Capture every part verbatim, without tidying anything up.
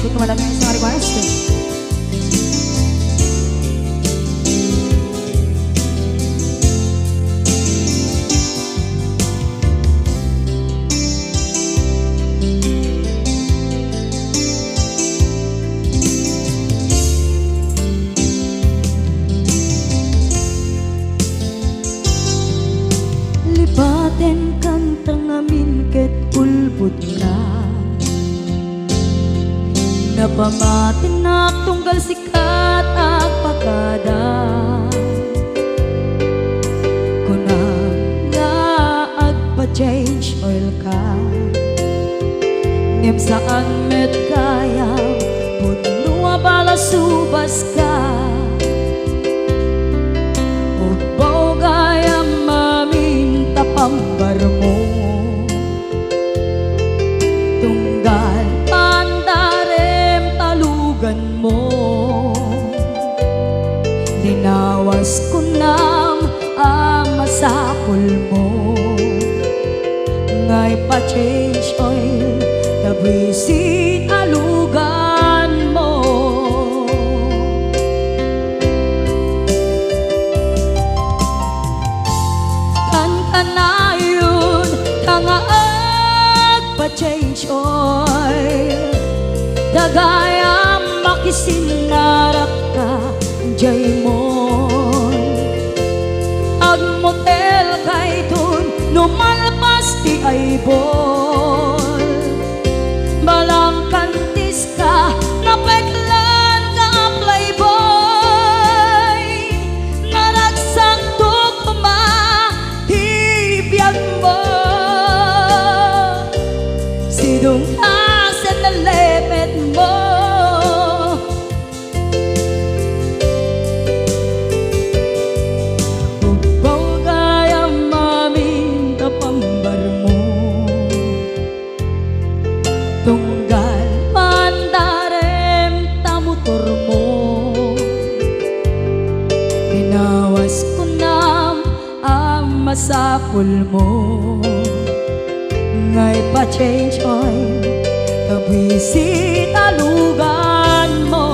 Ito pala yung isang request. Lipatenkan ta ngamin ket ulbodka. Napamatinak tunggal sika agpakada. Kunam nga agpa-change oil ka. Ngem saan met gayam, pudno a balasubas ka. Ubbaw gayam amin ta pambarmo. Tunggal pandarem ta luganmo. Dinawas kunam a masapulmo nga ipa-change oil ta buisit a luganmo. Kankanayon ta nga agpa-change oil, ta gayam makisinnarakka diay mall. Agmotelka iton no malpas ti aybol. Balangkantiska, napeklanka a playboy. Naragsakto koma ti biagmo. Sidongka sen nalepetmo. Ubbaw gayam amin ta pambarmo. Tunggal pandarem ta motormo. Binawas kunam a masapulmo nga ipa-change oil ta buisit a luganmo.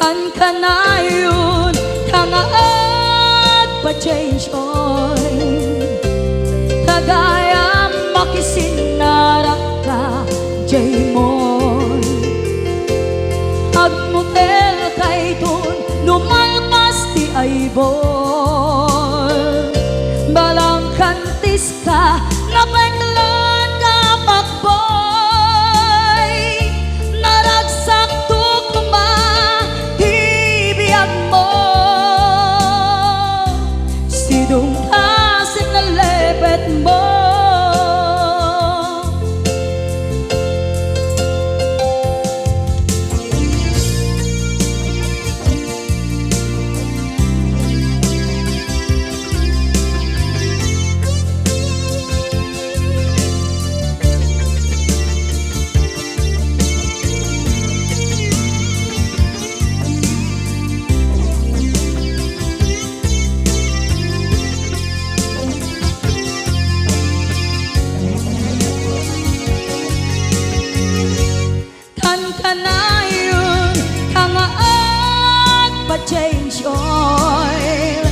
Kankanayon ta nga agpa-change oil, ta gayam makisinnarakka diay mall. Agmotelka iton no malpas ti aybol. Balangkantiska, napeklanka a fuckboy. Naragsakto koma ti biagmo. Sidongka sen nalepetmo. Kankanayon ta nga agpa-change oil,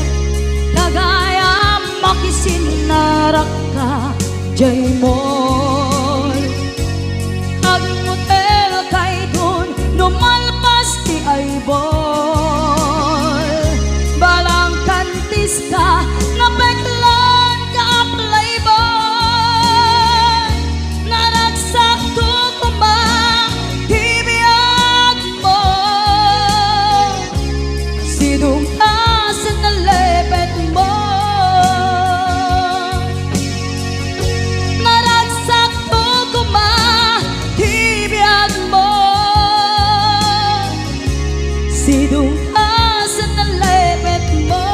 ta gayam makisinnarakka diay mall. Agmotelka iton no malpas ti aybol. Balangkantiska, napeklanka a playboy. Naragsakto koma ti biagmo. Sidongka sen nalepetmo. Naragsakto koma ti biagmo. Sidongka sen nalepetmo.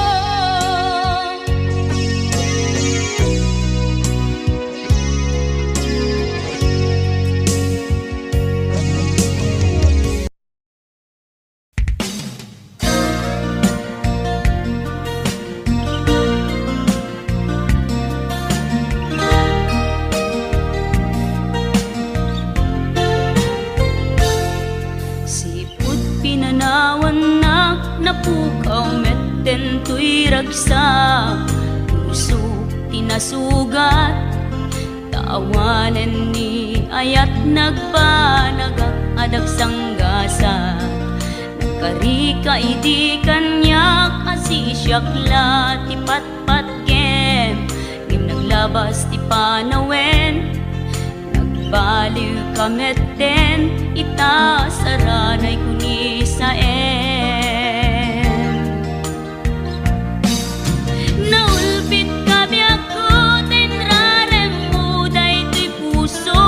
sugat. Ta awanen ni ayat nagbanagak a dagsanggasat. Nagkarika idi kaniak a sisiak la ti patpatgem, ngem naglabas ti panawen. Nagbaliwka metten ita saranay kunisaem. Naulpitka biagko ta inraremmo daytoy puso.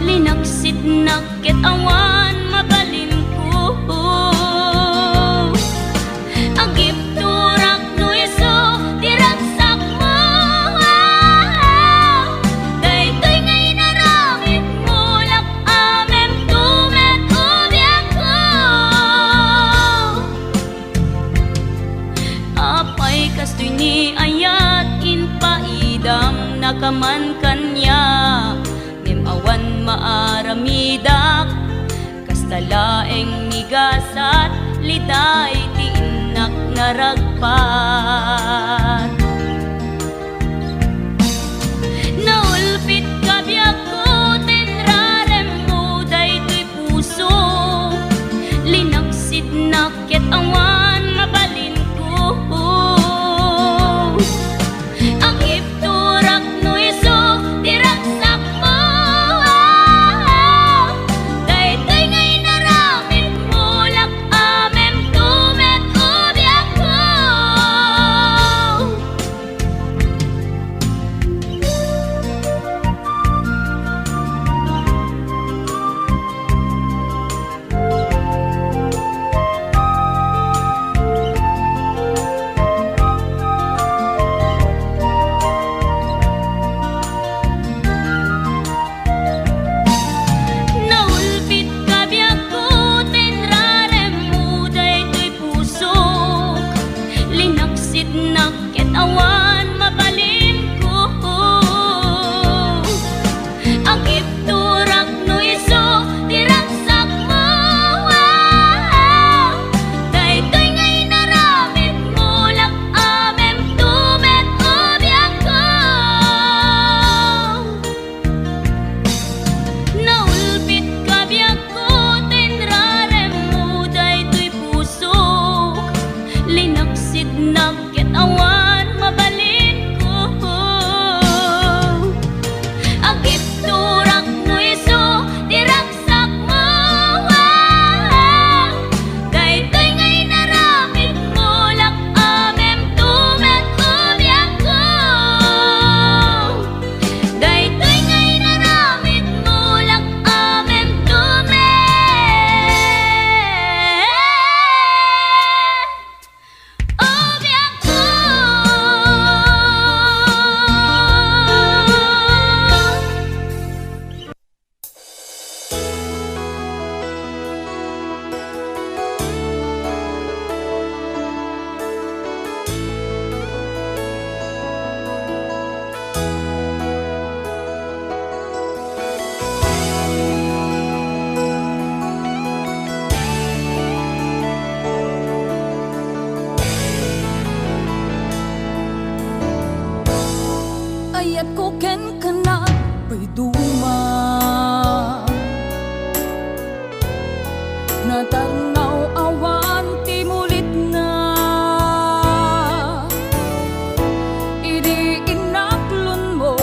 Linaksitnak ket awan mabalinko. Agipturak no isu ti ragsakmo. Daytoy nga inaramidmo, lak-amemto met o biagko. Apay kastoy ni ayat, impaidamnaka man kaniak, ngem awan maaramidak. Kasta laeng ni gasat, liday ti innak naragpat. Naulpitka biagko ta inraremmo daytoy puso. Linaksidnak ket awan mabalinko. Agipturak no isu ti ragsakmo. Daytoy nga inaramidmo, lak-amemto met o biagko. Naulpitka biagko ta inraremmo daytoy pusok. Linaksidnak ket awan mabalinko. Agipturak no isu ti ragsakmo. Daytoy nga inaramidmo, lak-amemto met o biagko. Naulpitka biagko ta inraremmo daytoy pusok. Linaksidnak ket awan mabalinko. Agipturak no isu ti ragsakmo. Daytoy nga inaramidmo, lak-amemto met o biagko. Daytoy nga inaramidmo, lak-amemto met o biagko. Ayatko kenka, payduma. Natarnaw awan ti mulitna. Idi inaklonmo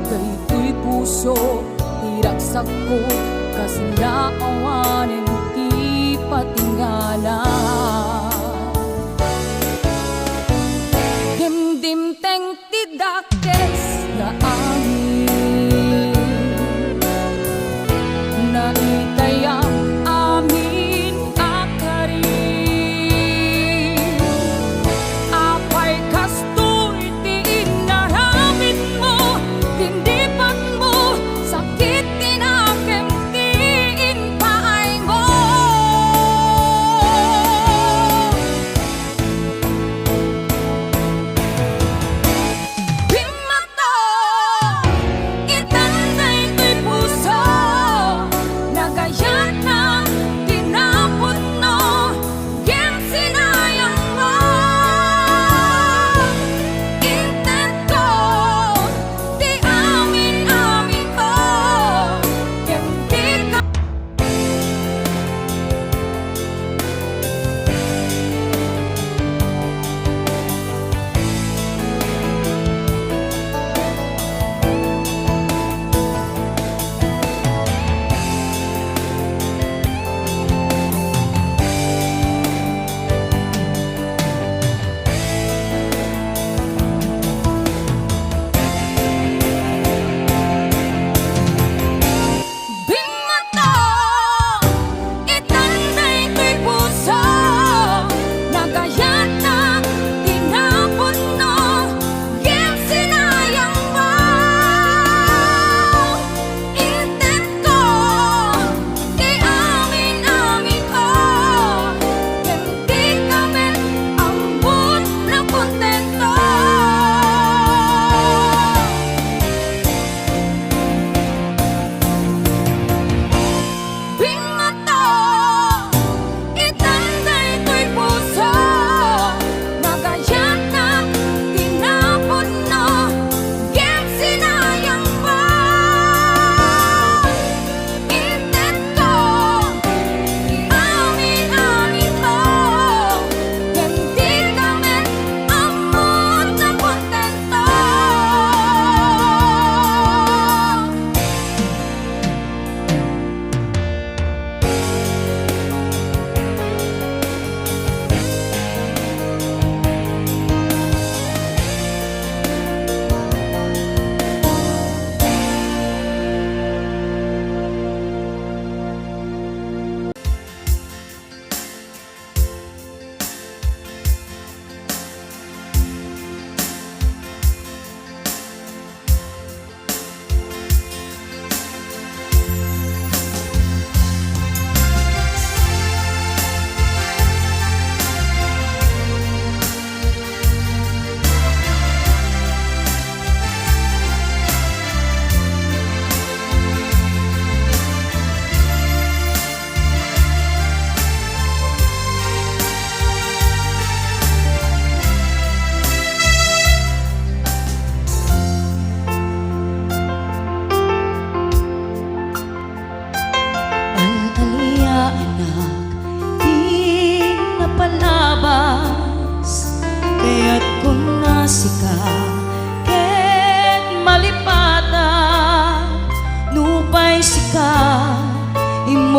daytoy puso, ti ragsakko, kasla awanen ti patingana. Dimdimteng ti dakes nga amin. Naitayam amin a karin. Apay kastoy ti inaramidmo, tindipanmo, sakit ti nakem ti impaaymo.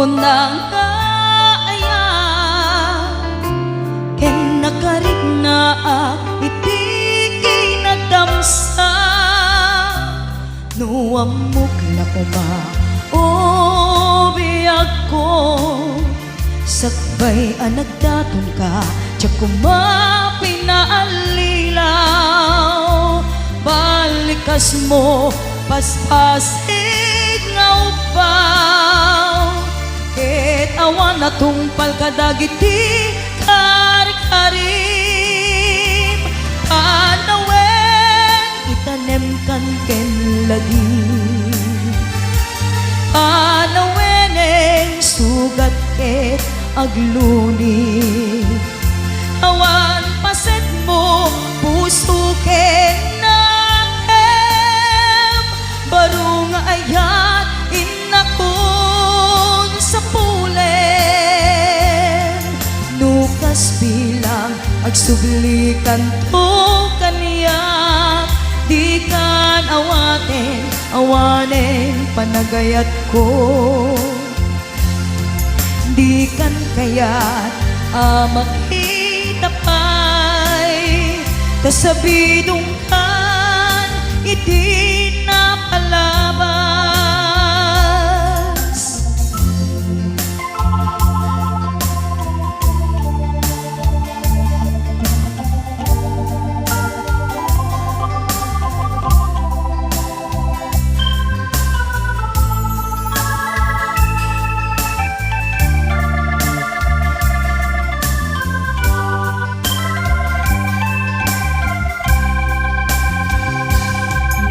Nangayab ken nakariknaak iti kinadamsa. No ammok la koma, o biagko, sakbay a nagdatonka, diak koma pinaallilaw. Balikasmo, paspasig nga ubbaw, ket awan a tungpal kadagiti karkarim. Panawen, itanemkan ken lagi. Panawen, sugat ket agluni. Awan pasetmo, puso ken nakem. Baro nga ayat, innakon, sapulen. No kas bilang, agsublikanto kaniak, dikan awaten, awanen panagayatko. Dikan kayat a makita pay, ta sabidongkan iti napalabas.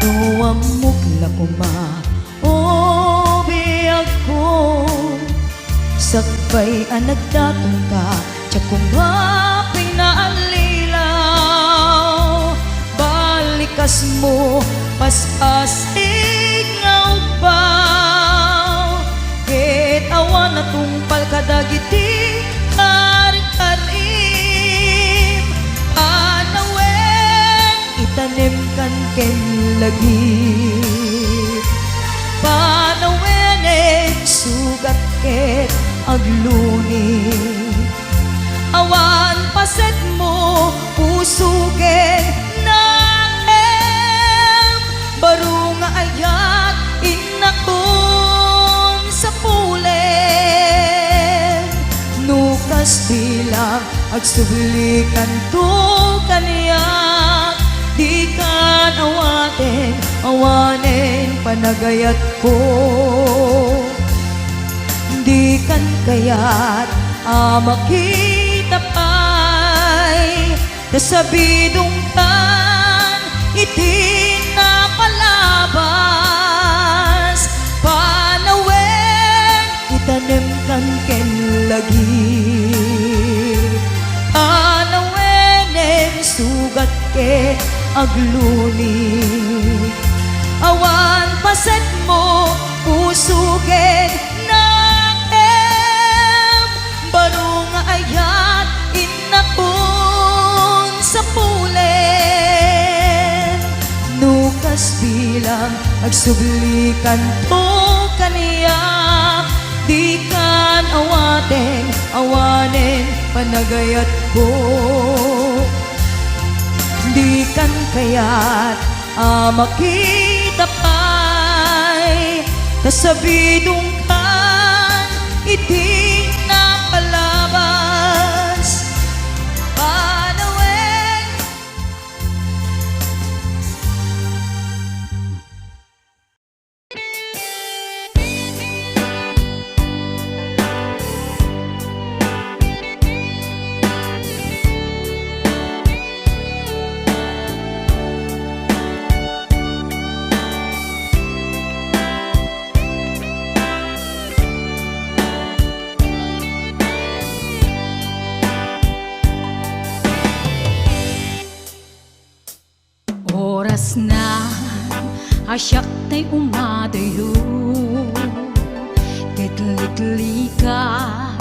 No ammok la koma, o biagko, sakbay a nagdatonka, diak koma pinaallilaw. Balikasmo, paspasig nga ubbaw, ket awan a tungpal kadagiti karkarim. Panawen, itanemkan ken lagi. Panawen, sugat ket agluni. Awan pasetmo, puso ken nakem. Baro nga ayat, innakon, sapulen. No kas bilang, agsublikanto kaniak, dikan awaten, awanen panagayatko. Dikan kayat a makita pay, ta sabidongkan iti napalabas. Panawen, itanemkan ken lagi. Panawen, sugat ket agluni. Awan pasetmo, puso ken nakem. Baro nga ayat, innakon, sapulen. No kas bilang, agsublikanto kaniak, dikan awaten, awanen panagayatko. Dikan kayat a makita pay, ta sabidongkan iti napalabas. Panawen. Orasna a siak tay umadayo, ket liklikak,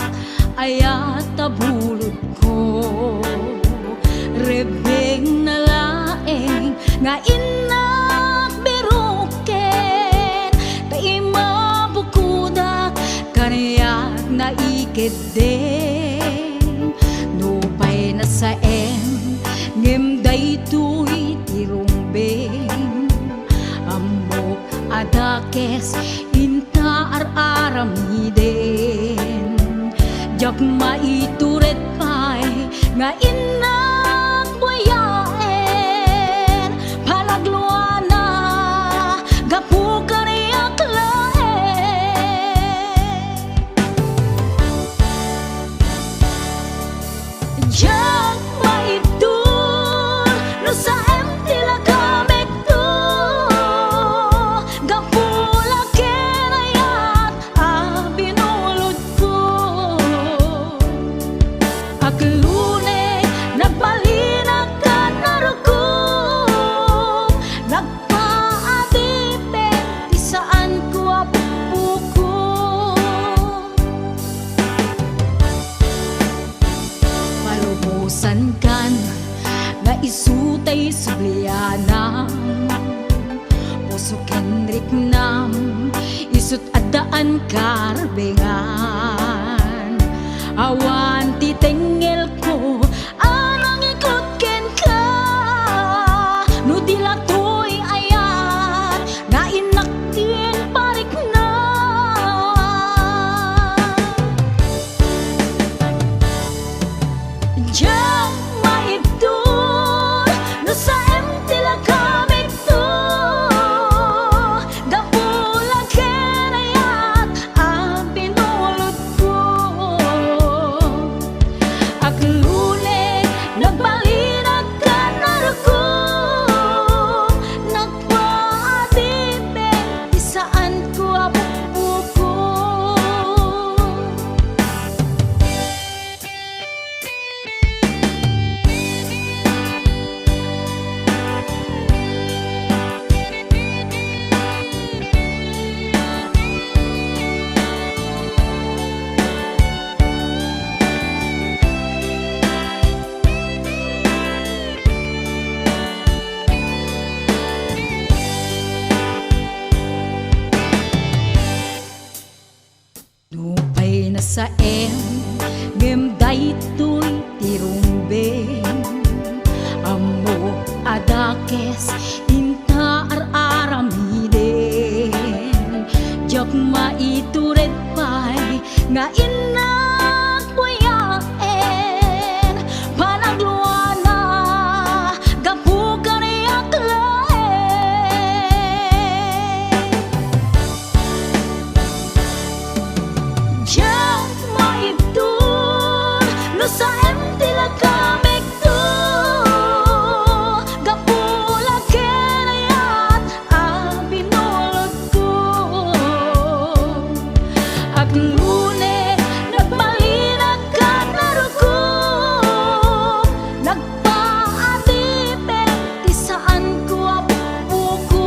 ayat a bulodko. Rebbengna laeng nga innak biroken, ta imabukodak kaniak Idem, nupay nasaem, ngem daytoy ti rumbeng. Ammok a dakes inta ar-aramiden. Diak maitured pay nga innak buyaen, panagluana, gapu kaniak laeng. Diak maibtur no saem ti lagamekto, gapu la ken ayat a binulodko. Aklone, nagbalinak a narukom, nagpaadipen ti saanko a bukbukon. Palubosankan nga isu tay sublianam, puso ken riknam, isut' addaan karbengan. Awan ti tengngelko a nangikot kenka, no di la toy ayat nga innak ti parikna. Diak maibtur no saem ti lagamekto, gapu la ken ayat a binulodko. Aklone, nagbalinak a narukom, nagpaadipen ti saanko a bukbukon. Nupay nasaem, ngem daytoy ti rumbeng. Ammok a dakes inta ar-aramiden. Diak maitured pay nga innak buyaen, panagluana, gapu kaniak laeng. Diak maibtur no saem ti lagamekto, gapu la ken ayat a binulodko. Aglone, nagbalinak a narukom, nagpaadipen ti saanko a bukbukon.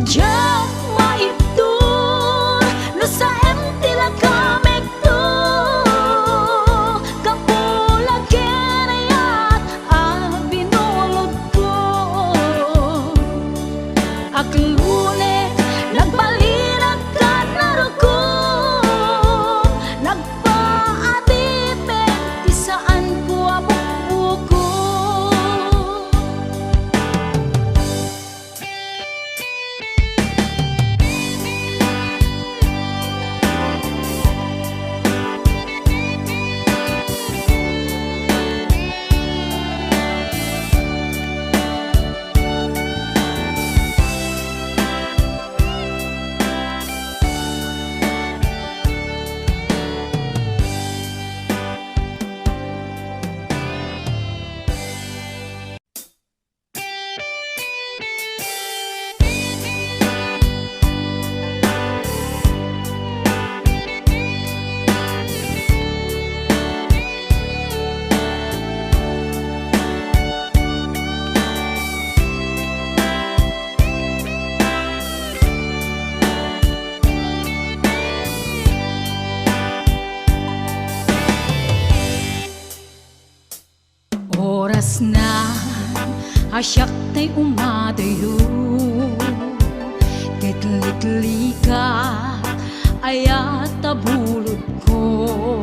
Diak maibtur no saem ti lagamekto, gapu la ken ayat a binulodko. Aglone, nagbalinak a narukom, nagpaadipen ti saanko a bukbukon. Orasna a siak tay umadayo, ket Likat, ayat a bulodko,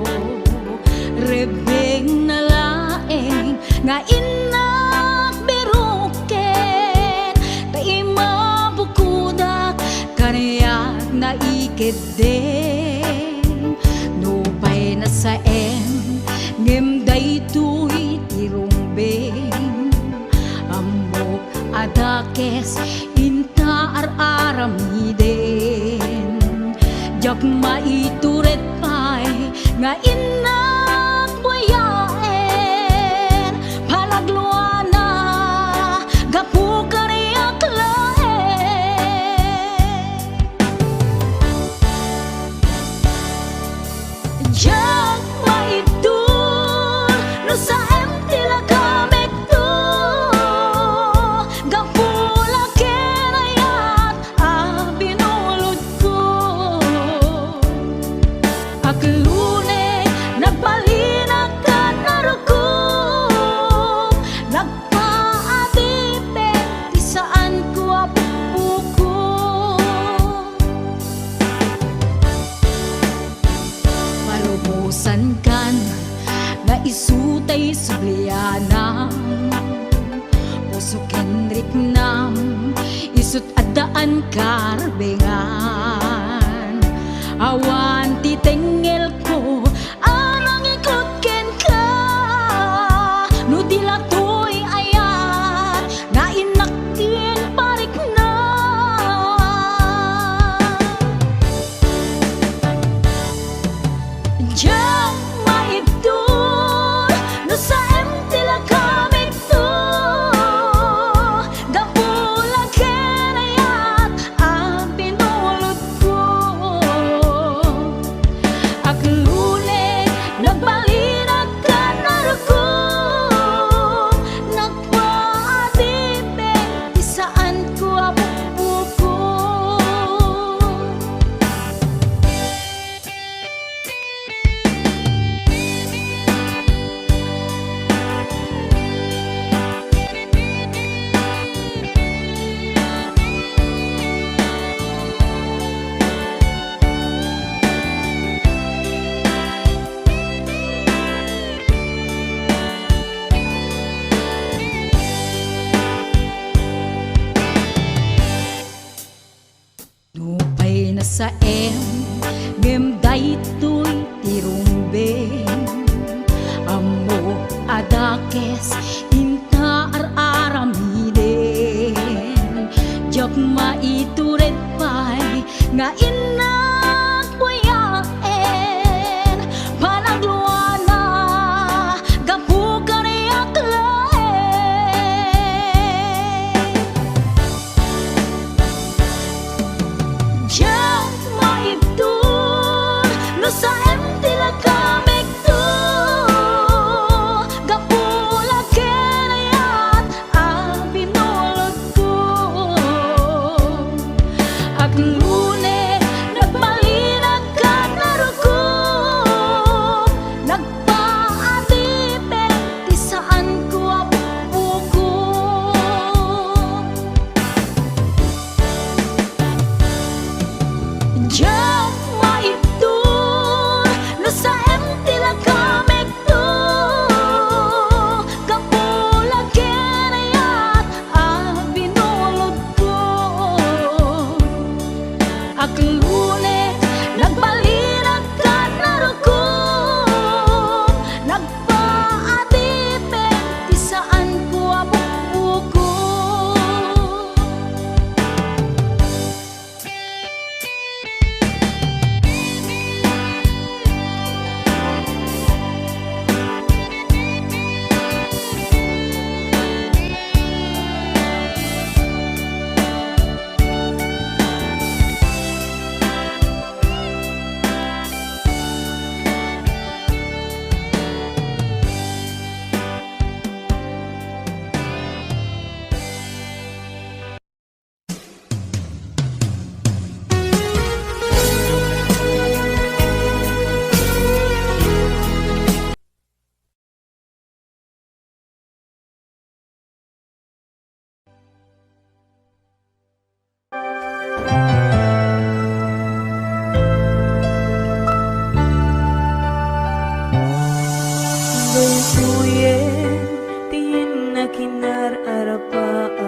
rebbengna laeng nga innak biroken, ta imabukodak kaniak naikeddeng. Nupay nasaem, ngem daytoy ti rumbeng. Ammok a dakes inta ar-aramiden. Diak maitured pay nga innak buyaen. Panagluana gapu kaniak laeng. Diak maibtur no saem ti lagamekto, gapu la ken ayat a binulodko. Aglune, nagbalinak ken narukop, nagpaadipen ti saanko a pukpukop. Palubosankan nga isu tay sublianam, puso ken riknam, isut' addaan karbengan. Awan ti tengngelko a nangikut kenka, no di la toy ayat nga innak ti parikna. Diak maibtur no saem ti lagamekto, gapu la ken ayat a binulodko. Aglune, nagbalinak ken narukop, nagpaadipen ti saanko a pukpukop. Nupay nasaem, ngem daytoy ti rumbeng. Ammok a dakes inta ar-aramiden. Diak maitured pay nga innak buyaen. Panagluana gapu kaniak laeng. Diak maibtur no saem ti lagamekto, gapu la ken ayat a binulodko. Aglune, Daytoyen ti nakinar-arapaam.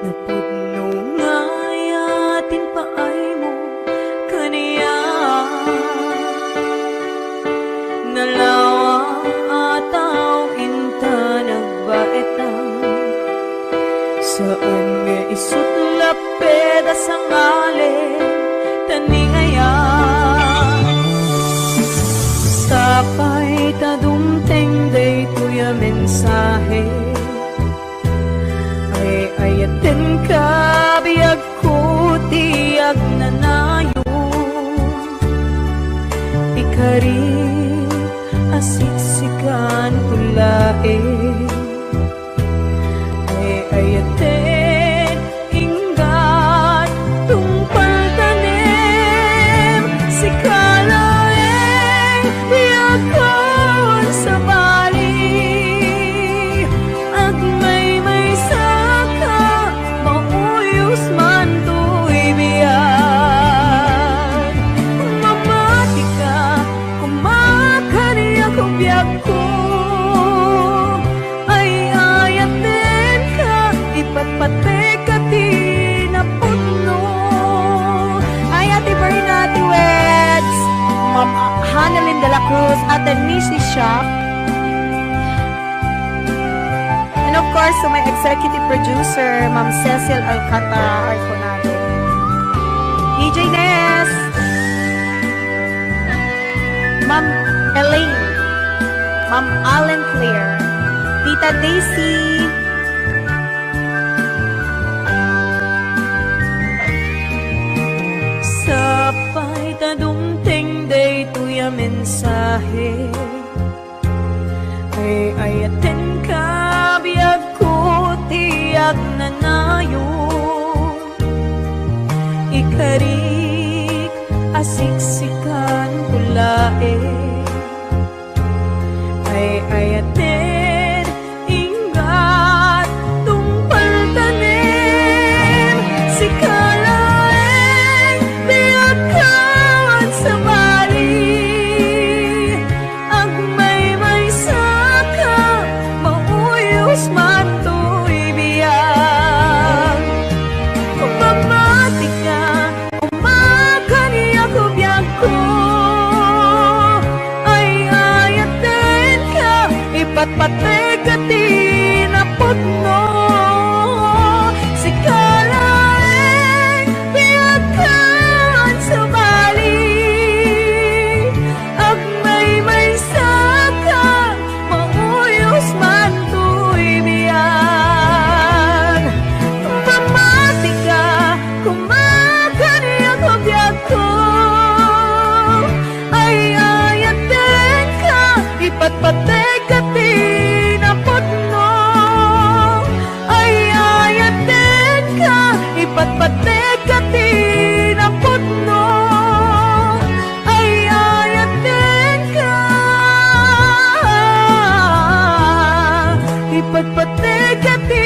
Napudno nga ayat ti impaaymo kaniak. Nalawa a tao inta nagbaetan. Saan nga isut laped a sangalen ta ni ayat. Sapay ta dumteng daytoy a mensahe. Ay-ayatenka, biagko ti agnanayon. Ikarik a siksikan ko laeng. Ay-ayaten, inggat, tungpal tanem, sika laeng, biagko a sabali. Agmaymaysaka, mauyos man toy biag. Mamatika, koma kaniak, biagko. Ay-ayatenka, ipatpateka ti napudno. Ay, Ate Berna, Ate Weds, Ma'am Hanalyn de la Cruz, Ate Missy Shop. And of course, to my executive producer, Ma'am Cecil Alcantara Arconado. D J Ness. Ma'am Elaine, Ma'am Allen Claire, Tita Daisy. Sapay ta dumteng daytoy a mensahe. Ay-ayatenka, biagko ti agnanayon. Ikarik a siksikan ko laeng. Ay-ayaten, inggat, tungpal tanem, sika laeng, biagko a sabali. Agmaymaysaka, mauyos man toy biag. Mamatika, koma kaniak, biagko. Ay-ayatenka, ipatpateka ti napudno. Sika laeng, biagko a sabali. Agmaymaysaka, mauyos man toy biag. Mamatika, koma kaniak, biagko. Ay-ayatenka, ipatpateka ti napudno. Ay-ayatenka, ipatpateka ti napudno. Ay-ayatenka, ipatpateka ti